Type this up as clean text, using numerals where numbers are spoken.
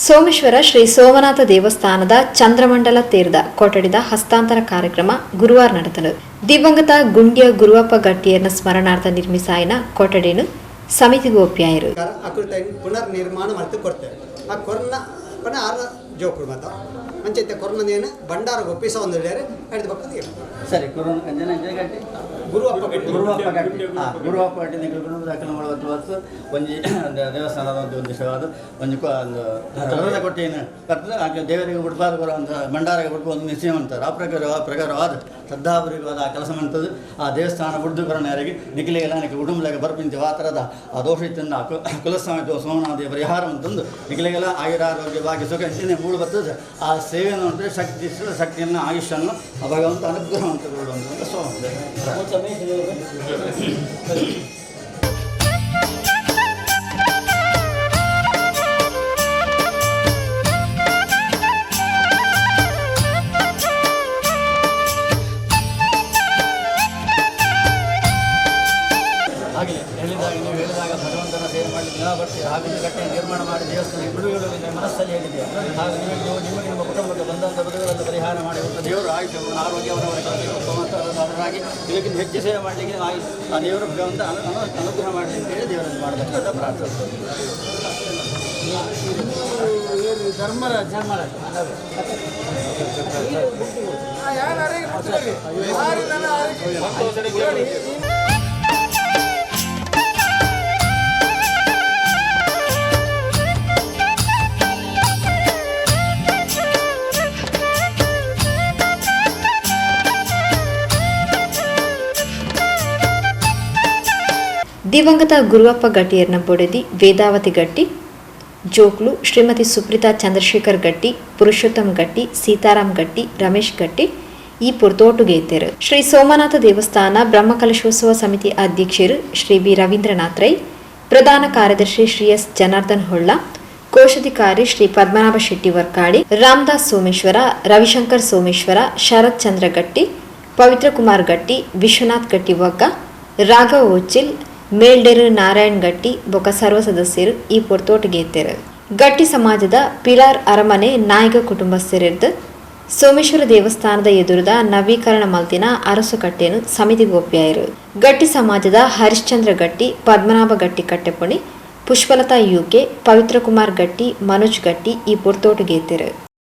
ಸೋಮೇಶ್ವರ ಶ್ರೀ ಸೋಮನಾಥ ದೇವಸ್ಥಾನದ ಚಂದ್ರಮಂಡಲ ತೇರ್ದ ಕೊಠಡಿದ ಹಸ್ತಾಂತರ ಕಾರ್ಯಕ್ರಮ ಗುರುವಾರ ನಡೆತನು. ದಿವಂಗತ ಗುಂಡ್ಯ ಗುರುವಪ್ಪ ಗಟ್ಟಿಯರ್ನ ಸ್ಮರಣಾರ್ಥ ನಿರ್ಮಿಸಾಯಿನ ಕೊಠಡಿನು ಸಮಿತಿಗೆ ಒಪ್ಪಿಯಾಯರು. ಅಕೃತ ಪುನರ್ ನಿರ್ಮಾಣ ಮಲ್ತು ಕೊಡ್ತೇವೆ. ಆ ಕೊರ್ನ ಪಣ ಆರ ಜೋಕುಲು ಮಾತ ಅಂಚೈತೆ ಕೊರ್ನದೇನು ಭಂಡಾರ ಒಪ್ಪಿಸ ಒಂದು ಅಡ್ದು ಪಕ್ಕದ. ಸರಿ, ಗುರು ಅಂಜನ ಗಟ್ಟಿ. ಗುರುವಪ್ಪ ಗಟ್ಟಿ. ಗುರುವಪ್ಪ ಗಟ್ಟಿ. ಹಾಂ, ಗುರುವಪ್ಪ ಗಟ್ಟಿ. ನಿಕಲು ಕುಟುಂಬದ ಮಾಡುವಂಥ ವಸ್ತು ಒಂಜಿ ದೇವಸ್ಥಾನದ ಒಂದು ಉದ್ದೇಶವಾದ ಒಂಜಿ ಒಂದು ರಥದ ಕೊಟ್ಟಿನ ಕರ್ತದ ಆಕೆ ದೇವರಿಗೆ ಬಿಡ್ಬಾರ ಬರುವಂಥ ಭಂಡಾರಗೆ ಬಿಡ್ಬ ಒಂದು ನಿಶ್ಚಯ ಅಂತಾರೆ. ಆ ಪ್ರಕಾರವಾದ ಶ್ರದ್ಧಾಪೂರ್ವಕವಾದ ಆ ಕೆಲಸ ಮಾಡ್ತದೆ. ಆ ದೇವಸ್ಥಾನ ಬುಡ್ದು ಯಾರಿಗೆ ನಿಖಲಿಗೆಲ್ಲ ನಿಖ ಕುಟುಂಬದಾಗ ಬರ್ಪಿಂತಿ ಆ ಥರದ ಆ ದೋಷ ಇತ್ತಿಂದ ಆ ಕುಲಸ್ವಾಮಿ ಸೋಮನಾಥ ಪರಿಹಾರ ಅಂತಂದು ನಿಖಲಿಗೆಲ್ಲ ಆಯುರಾರೋಗ್ಯ ಭಾಗ್ಯ ಸುಖ ಇಂಚಿನ ಮೂಡು ಬರ್ತದೆ. ಆ ಸೇವೆಯನ್ನು ಅಂದರೆ ಶಕ್ತಿ ಶಕ್ತಿಯನ್ನು ಆಯುಷ್ಯನ್ನು ಆ ಭಗವಂತ ಅನುಗ್ರಹ ಅಂತ ಕೊಡುವಂಥ ಸೋಮ. ಹಾಗೆ ಹೇಳಿದಾಗ, ನೀವು ಹೇಳಿದಾಗ ಭಗವಂತನ ಸೇವೆ ಮಾಡಲಿಕ್ಕೆ ದಿನ ಬರ್ತೀರಿ. ಹಾಗೆ ಒಂದು ಕಟ್ಟೆ ನಿರ್ಮಾಣ ಮಾಡಿ ದೇವಸ್ಥಾನ ಬಿಡುಗಡೆ ಮನಸ್ಸಲ್ಲಿ ಹೇಳಿದೆ. ಹಾಗೆ ನೀವು ನೀವು ನಿಮಗೆ ನಿಮ್ಮ ಕುಟುಂಬಕ್ಕೆ ಬಂದಂಥ ಬದುಗಳನ್ನು ಪರಿಹಾರ ಮಾಡಿ ಮತ್ತು ದೇವರು ಆಯುಷ್ಯ ಆರೋಗ್ಯ ಅವರವರ ಕೆಲಸಕ್ಕೆ ಇದಕ್ಕಿಂತ ಹೆಚ್ಚು ಸೇವೆ ಮಾಡಲಿಕ್ಕೆ ಆಯುಷ್ ಆ ದೇವರು ಭಗವಂತ ಅನುಗ್ರಹ ಮಾಡಲಿ ಅಂತ ಹೇಳಿ ದೇವರನ್ನು ಮಾಡಬೇಕಂತ ಪ್ರಾರ್ಥನೆ. ಧರ್ಮರಾಜ್, ಧರ್ಮರಾಜ್. ದಿವಂಗತ ಗುರುವಪ್ಪ ಗಟ್ಟಿಯರ್ನ ಬೊಡೆದಿ ವೇದಾವತಿ ಗಟ್ಟಿ, ಜೋಕ್ಲು ಶ್ರೀಮತಿ ಸುಪ್ರೀತಾ ಚಂದ್ರಶೇಖರ್ ಗಟ್ಟಿ, ಪುರುಷೋತ್ತಮ್ ಗಟ್ಟಿ, ಸೀತಾರಾಮ್ ಗಟ್ಟಿ, ರಮೇಶ್ ಗಟ್ಟಿ ಈ ಪೊರ್ತೋಟುಗೇತೆರು. ಶ್ರೀ ಸೋಮನಾಥ ದೇವಸ್ಥಾನ ಬ್ರಹ್ಮಕಲಶೋತ್ಸವ ಸಮಿತಿ ಅಧ್ಯಕ್ಷರು ಶ್ರೀ ಬಿ ರವೀಂದ್ರನಾಥ್ ರೈ, ಪ್ರಧಾನ ಕಾರ್ಯದರ್ಶಿ ಶ್ರೀ ಎಸ್ ಜನಾರ್ದನ್ ಹೊಳ್ಳ, ಕೋಶಾಧಿಕಾರಿ ಶ್ರೀ ಪದ್ಮನಾಭ ಶೆಟ್ಟಿ ವರ್ಕಾಡಿ, ರಾಮದಾಸ್ ಸೋಮೇಶ್ವರ, ರವಿಶಂಕರ್ ಸೋಮೇಶ್ವರ, ಶರತ್ ಚಂದ್ರ ಗಟ್ಟಿ, ಪವಿತ್ರ ಕುಮಾರ್ ಗಟ್ಟಿ, ವಿಶ್ವನಾಥ್ ಗಟ್ಟಿ ವಗ್ಗ, ರಾಘವ ಉಚ್ಚಿಲ್, ಮೇಲ್ಡೆರು ನಾರಾಯಣ್ ಗಟ್ಟಿ ಬೊಕ ಸರ್ವ ಸದಸ್ಯರು ಈ ಪೊರ್ತೋಟುಗೇತೆರು. ಗಟ್ಟಿ ಸಮಾಜದ ಪಿಲಾರ್ ಅರಮನೆ ನಾಯಕ ಕುಟುಂಬಸ್ಥರಿರ್ದು ಸೋಮೇಶ್ವರ ದೇವಸ್ಥಾನದ ಎದುರುದ ನವೀಕರಣ ಮಲ್ತಿನ ಅರಸುಕಟ್ಟೆನು ಸಮಿತಿ ಗೋಪ್ಯಾಯರು. ಗಟ್ಟಿ ಸಮಾಜದ ಹರಿಶ್ಚಂದ್ರ ಗಟ್ಟಿ, ಪದ್ಮನಾಭ ಗಟ್ಟಿ ಕಟ್ಟೆಪುಣಿ, ಪುಷ್ಪಲತಾ ಯುಕೆ, ಪವಿತ್ರ ಕುಮಾರ್ ಗಟ್ಟಿ, ಮನೋಜ್ ಗಟ್ಟಿ ಈ ಪೊರ್ತೋಟುಗೇತೆರು.